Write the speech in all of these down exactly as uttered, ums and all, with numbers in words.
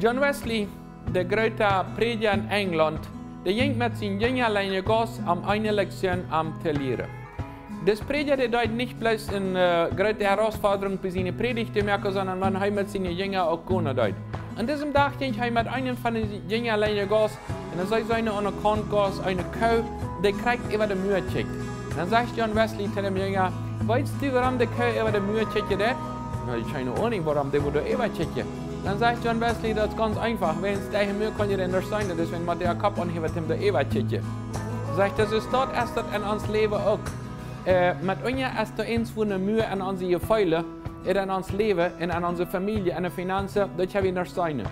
John Wesley, de groota Prädja en Enjlaunt, dee jinkj met siene Jinja lenjd de Gauss, om eene Lektion aun to lieren. Dis Prädja, dee deed nich bloos eene, äh, groote Herausforderung bie siene Prädicht to moaken, sonda wan hee met siene Jinja uk gonen deed. Aun disem Dach jinkj hee met eenen von de Jinja lenjd de Gauss, un dan sach hee aune Kant Gauss eene Koo, dee krakjt äwa de Mua kjikjt. Dan sajcht John Wesley to däm Jinja: "Weetst du, wuarom de Koo äwa de Mua kjikjen deit?" "Na, ekj hab kjeene Ahnung, wuarom dee wudd doa äwa kjikjen." Dan sajcht John Wesley: "Daut es gaunz eenfach, wäajens dee Mua kaun je nuscht seenen, daut es, wan eena dän Kopp aunheft, om doa äwa to kjikjen." Sajcht hee: "Soo es daut, es daut en ons Läwen uk. Äh, met ons es doa eent, wua eene Mua en onse Jefeele, en ons Läwen, en, en onse Famielje, en de Finanzen, daut hab wie nuscht seenen.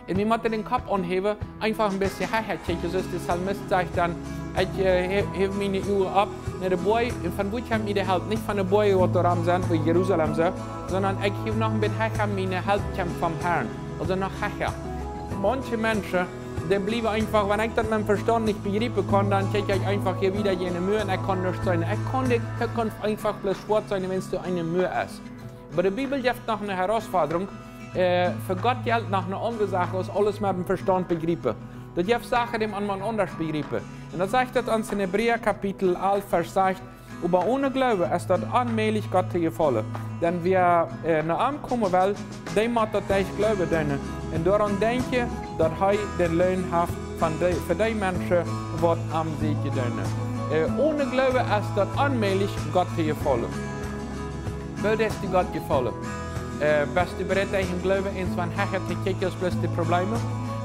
Un wie motten dän Kopp aunhäwen, eenfach een bät hecha kjikjen, soo aus de Psalmist sajcht dan: Ekj, äh, hä-, häw miene Uagen opp no de Boaj, un von wua kjemt mie de Help? Nich von de Boaj, waut doa rom sent, wua Jerusalem soo, sonda ekj häw noch een bät hecha, miene Help kjemt vom Harn." Aulsoo noch hecha. Maunche Menschen, dee bliewen eenfach, wan ekj daut met däm Vestaunt nich bejriepen kaun, dan kjikj ekj eenfach hia wieda jene Mua un ekj kaun nuscht seenen. Ekj kaun de Zukunft eenfach bloos schwoat seenen, wan doa eene Mua es. Oba de Bibel jeft noch eene Herausforderung. Äh, fa Gott jelt noch eene aundre Sach aus aules met däm Vestaunt bejriepen. Daut jeft Sachen, dee maun aundasch bejriepen. Un daut sajcht daut ons en Hebräa Kapitel alf, Varsch sechzehn: "Oba one Gloowen es daut onmäajlich, Gott to jefaulen. Denn wäa, äh, no am komen well, dee mott daut derch Gloowen doonen. Un doaraun denkjen, daut hee dän Loon haft von dee, fa dee Menschen, waut am sieekjen doonen." Äh, one Gloowen es daut onmäajlich, Gott to jefaulen. Woo deist du Gott jefaulen? Äh, best du bereit, derch dän Gloowen eent von hecha to kjikjen aus bloos de Probleme?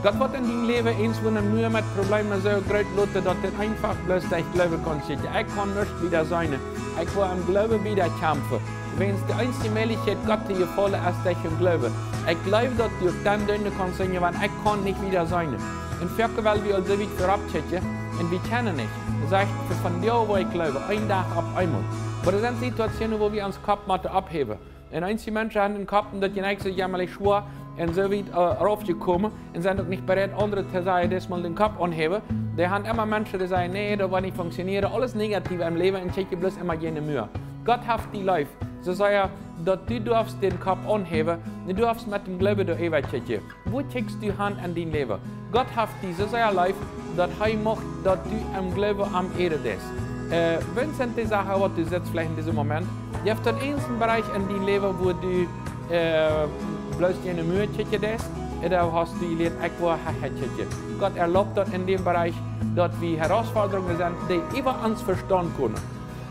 Gott woat en dien Läwen eent von de Mua met Probleme soo groot loten, daut et eenfach bloos derch Gloowen kaun sennen. Ekj kaun nuscht wieda seenen. Ekj woa em Gloowen wieda kjamfen. Wäajens de eensje Mäajlichkjeit, Gott to jefaulen, es derch dän Gloowen. Ekj jleew, daut du uk dan doonen kaust sennen, wan ekj kaun nich wieda seenen. Un foaken well wie aul soo wiet verop kjikjen, un wie kjennen nich. Daut sajcht, fa vondoag woa ekj jleewen, een Dach opp eemol. Oba doa sent Situationen, wua wie onsen Kopp motten opphäwen. Un eenje Menschen haben dän Kopp, un daut jeit nich soo jämalich schwoa, un soo wiet, äh, raufjekomen, un sent uk nich bereit, aundre to sajen, daut see mol dän Kopp aunhäwen. Dee haben emma Menschen, dee sajen: "Nä, daut woat nich funktionieren." Aules negativ em Läwen, un kjikjen bloos emma jene Mua. Gott haft die leef. Soo sajcht hee, daut du doafst dän Kopp aunhäwen, du doafst met däm Gloowen doa äwa kjikjen. Wua kjikjst du han en dien Läwen? Gott haft die soo sea leef, daut hee mucht, daut du em Gloowen am ieren deist. Äh, waut sent dee Sachen, waut du sitst veleicht en disen Moment? Jeft daut eenen Bereich en dien Läwen, wua du, äh, bloos jene Mua kjikjen deist? Ooda hast du jelieet, ekj woa hecha kjikjen? Gott erlaubt daut en däm Bereich, daut wie Herausforderungen sent, dee äwa ons Vestaunt komen.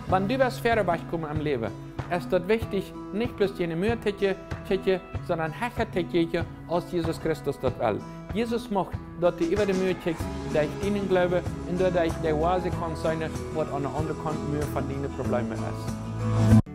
Wan du west wieda wajchkomen em Läwen, es daut wichtich, nich bloos jene Mua to kjikjen, kjikjen, sonda hecha to kjikjen, aus Jesus Christus daut well. Jesus mucht, daut du äwa de Mua kjikjst, derch dienen Gloowen un doaderch de Wieet kaust seenen, waut aun de aundre Kaunt Mua von diene Probleme es.